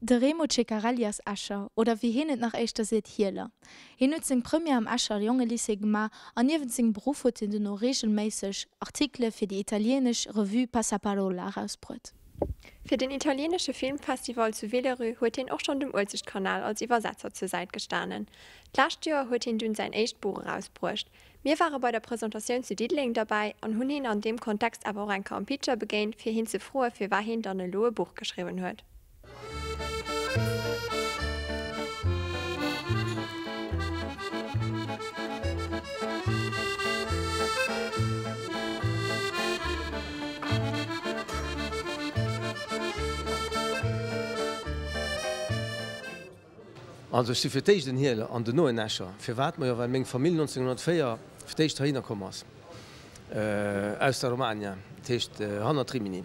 De Remo Ceccarelli ass Escher, oder wéi hien et nach éischter seet, Hieler. Hien huet seng Première am Escher Jongelycée gemaach an niewent sengem Beruff huet hien dono reegelméisseg Artikele fir déi italieenesch Revue Passaparola erausbruet. Fir den italieenesche Filmfestival zu Villerupt huet hien och schonn dem Uelzechtkanal als Iwwersetzer zur Säit gestanen. D'lescht Joer huet hien dunn säin éischt Buch erausbruecht. Mir ware bei der Presentatioun zu Diddeleng derbäi an hunn hien an deem Kontext awer och eng Kéier am Pitcher begéint, fir hien ze froe firwat hien dann elo e Buch geschriwwen huet. Also ech si fir d'éischt en Hieler an dono en Escher. Firwat? Majo well meng Famill 1904 fir d'éischt heihinner komm ass, aus der Romagna, dat heescht hannert Rimini.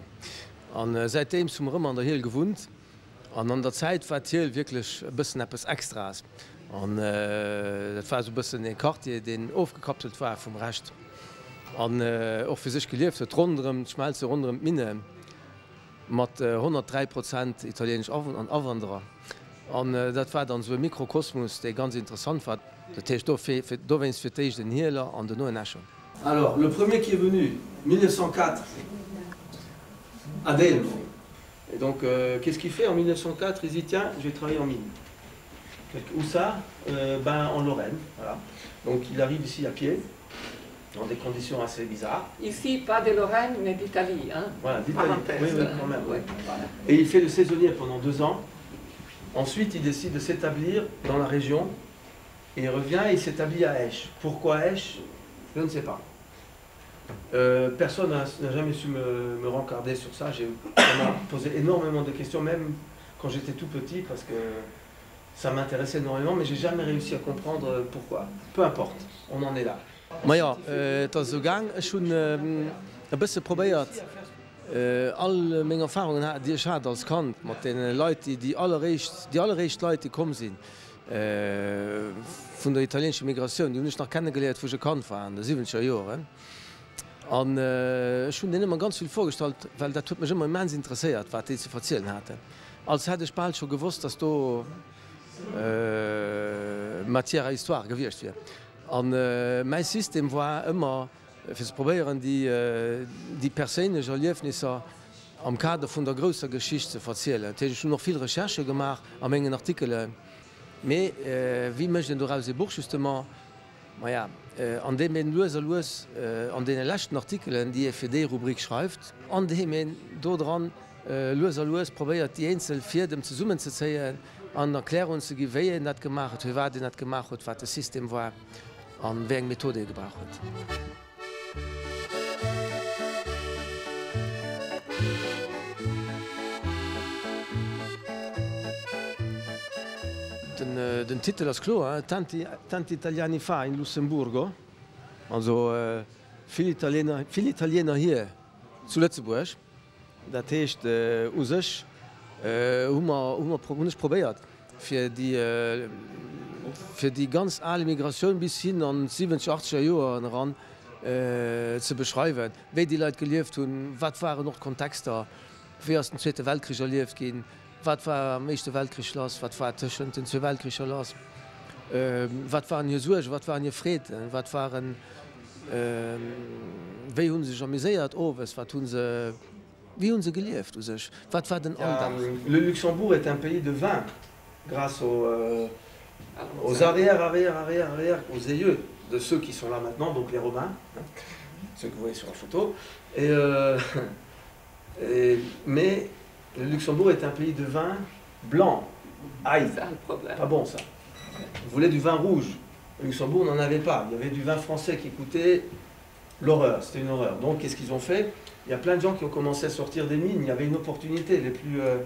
An säitdeems hu mer ëmmer an der Hiel gewunnt. An an der Zäit war d'Hiel wierklech e bëssen eppes Extraes. An dat war esou e bëssen e Quartier, deen ofgekapselt war vum Rescht an och fir sech gelieft huet, ronderëm d'Schmelze, ronderëm d'Minne. Mat 103 Prozent italieenesch Awanderer. An dat war dann esou e Mikrokosmos, dee ganz interessant war. Dat heescht dowéinst fir d'éischt en Hieler an dono en Escher. Alors, le premier qui est venu, 1904, Adelmo. Et donc, qu'est-ce qu'il fait en 1904? Il dit, tiens, je vais travailler en mine. Où ça? Ben, en Lorraine, voilà. Donc, il arrive ici à pied. dans des conditions assez bizarres. Ici, pas de Lorraine, mais d'Italie. Hein voilà, d'Italie. Oui, oui, quand même. Oui. Voilà. Et il fait le saisonnier pendant deux ans. Ensuite, il décide de s'établir dans la région. Et il revient et il s'établit à Esch. Pourquoi Esch Je ne sais pas. Euh, personne n'a jamais su me, me rencarder sur ça. J'ai posé énormément de questions, même quand j'étais tout petit, parce que ça m'intéressait énormément, mais j'ai jamais réussi à comprendre pourquoi. Peu importe, on en est là. Majo, et ass esou gaang. Ech hunn e bësse probéiert, all meng Erfahrungen, déi ech hat als Kand mat deene Leit, déi déi alleréischt, déi alleréischt Leit, déi komm si vun der italieenescher Migratioun, déi hunn ech nach kennegeléiert, wou ech e Kand war, an de siwwenzeger Joren. An ech hunn deenen ëmmer ganz vill vorgestallt, well dat huet mech ëmmer immens interesséiert, wat déi ze verzielen haten. Als hätt ech bal scho gewosst, datt do Matière à histoire gewiescht wier. A mäi System war ëmmer, fir ze probéieren, déi perséinlech Erliefnisser am Kader vun der grousser Geschicht ze verzielen. Dat heescht, ech hunn och vill Recherchë gemaach a mengen Artikelen. Mee wéi mécht een doraus ee Buch justement? Maja, andeem een lues a lues an deene leschten Artikelen, déi ee fir déi Rubrik schreift, andeem een do dran lues a lues probéiert, déi eenzel Fiedem zesummenzezéien an Erklärungen ze ginn, wéi een dat gemaach huet, firwat een dat gemaach huet, wat de System war a wéi eng Method ee gebraucht huet. Den Titel ass kloer, Tanti, tanti italiani fa in Lussemburgo, also vill Italiener, vill Italiener hier zu Lëtzebuerg. Dat heescht, u sech hu mer, hu mer, hunn ech probéiert, fir déi, fir déi ganz al Immigratioun bis hin an d'siwwenzeger, achtzeger Joeren eran ze beschreiwen, wéi déi Leit gelieft hunn, wat waren och d'Kontexter, wéi ass den Zweete Weltkrich erlieft ginn, wat war am Éischte Weltkrich lass, wat war tëschent den zwee Weltkricher lass, wat waren hir Suergen, wat waren hir Freeden, wat waren, wéi hu se sech amuséiert owes, wat hu se, wéi hu se gelieft u sech, wat war den Alldag. Le Luxembourg est un pays de vin grâce aux, aux arrière arrière arrière arrière aux aïeux de ceux qui sont là maintenant, donc les Romains, ceux que vous voyez sur la photo, et, euh, et mais Le Luxembourg est un pays de vin blanc. Aïe, pas bon ça. On voulait du vin rouge. Le Luxembourg n'en avait pas. Il y avait du vin français qui coûtait l'horreur, c'était une horreur. Donc qu'est-ce qu'ils ont fait Il y a plein de gens qui ont commencé à sortir des mines, il y avait une opportunité. Les plus, euh,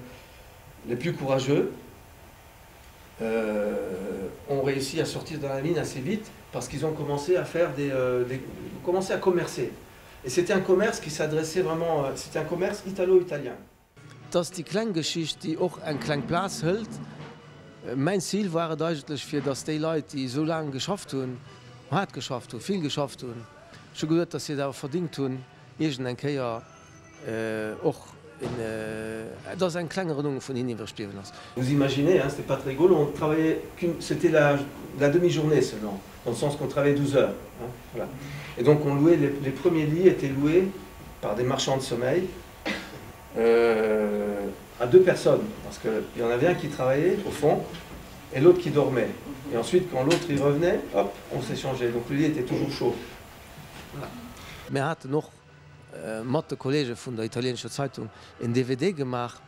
les plus courageux euh, ont réussi à sortir dans la mine assez vite parce qu'ils ont commencé à faire des, euh, des commencé à commercer. Et c'était un commerce qui s'adressait vraiment, euh, c'était un commerce italo-italien. Et ass déi kleng Geschicht, déi och eng kleng Plaz hëlt. Mäin Zil war et eigentlech, fir datt déi Leit, déi esou laang geschafft hunn, haart geschafft hunn, vill geschafft hunn, ech hu geduet, datt si et awer verdingt hunn, iergend eng Kéier och. Et ass eng kleng Erënnerung vun him iwwreg bliwwen ass. Vous imaginez, hein, c'était pas très rigolo, on travaillait qu'une, c'était la, la demi-journée seulement, dans le sens qu'on travaillait 12 heures, hein, voilà. Et donc on louait, les, les premiers lits étaient loués par des marchands de sommeil euh, à deux personnes, parce qu'il y en avait un qui travaillait au fond et l'autre qui dormait. Et ensuite, quand l'autre y revenait, hop, on s'échangeait. Donc le lit était toujours chaud. Voilà. Mir haten och mat de Kollege vun der italienescher Zeitung en DVD gemaach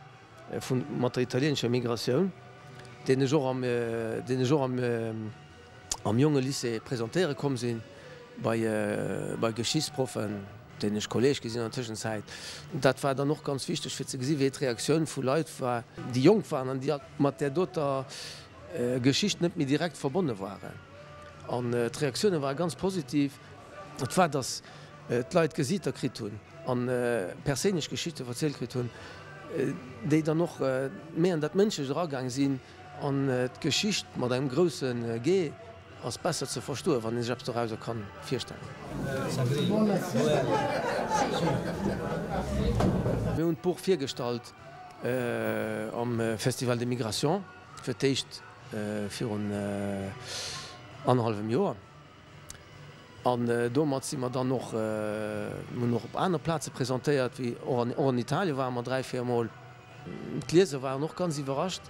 vun mat der italienescher Migratioun, deen ech och am deen ech och am am Jongelycée presentéiere komm sinn bei bei Geschichtsproffen, deenen ech Kolleg gi sinn an der Tëschenzäit. Dat war dann och ganz wichteg fir ze gesi wéi d'Reaktioun vu Leit war, déi jonk waren an déi mat där doter Geschicht net méi direkt verbonne waren. An d'Reaktioune ware ganz positiv. Et war, datt d'Leit Gesiiter kritt hunn a perséinlech Geschichte verzielt kritt hunn, déi dann och méi an dat Mënschlecht eragaang sinn. An d'Geschicht mat engem grousse G ass besser ze verstoen, wann ee sech eppes dorauser ka virstellen. Mir hunn d'Buch virgestallt am Festival des Migrations, fir d'éischt virun annerhallwem Joer. An domat si mer dann och, mir hunn och op aner Plaze presentéiert, wéi och an, och an Italien ware mer 3, 4 Mol. D'Lieser waren och ganz iwwerrascht.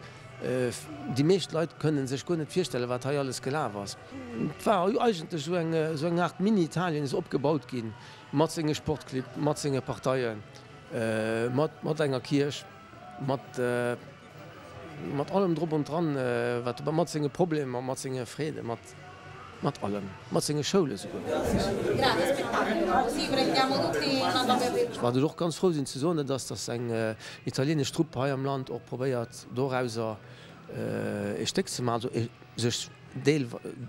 Déi meescht Leit kënne sech guer net virstellen, wat hei alles gelaf ass. Et war eigentlech esou eng, esou eng Aart Mini-Italien is opgebaut ginn, mat senge Sportclibb, mat senge Parteien, mat, mat enger Kierch, mat. Mat allem drop und dran, wat dobäi, mat senge Problemer, mat senge Freeden, mat, mat allem, mat senge Schoule souguer. Wat ech och ganz frou sinn ze soen, dat ass, datt eng italienesch Trupp hei am Land och probéiert, dorauser ee Stéck ze maachen, also sech Deel,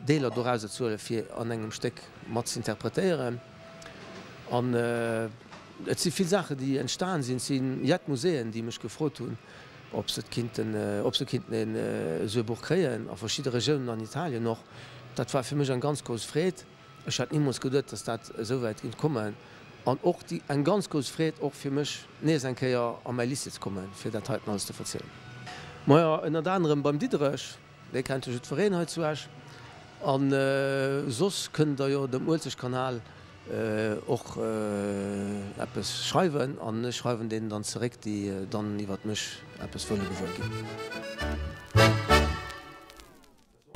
Deeler dorauser ze huelen, fir an engem Stéck mat z'interpretéieren. An et si vill Saachen, déi entstan sinn. Et si jett Muséeën, déi mech gefrot hunn, ob se kinnten, ob se kinnten een esou e Buch kréien, a verschidde Regiounen an Italien och. Dat war fir mech eng ganz grouss Freed. Ech hat nimools geduet, dass dat esou wäit géing kommen. An och déi, eng ganz grouss Freed och fir mech, nees eng Kéier a mäi Lycée ze kommen, fir dat heiten alles ze verzielen. Majo, ënnert anerem beim Diderech, dee kennt jo jiddwereen hei zu Esch. A soss kënnt Der jo dem Uelzechtkanal och eppes schreiwen an ech schreiwen deenen dann zeréck, déi dann iwwert mech eppes wëlle gewuer ginn.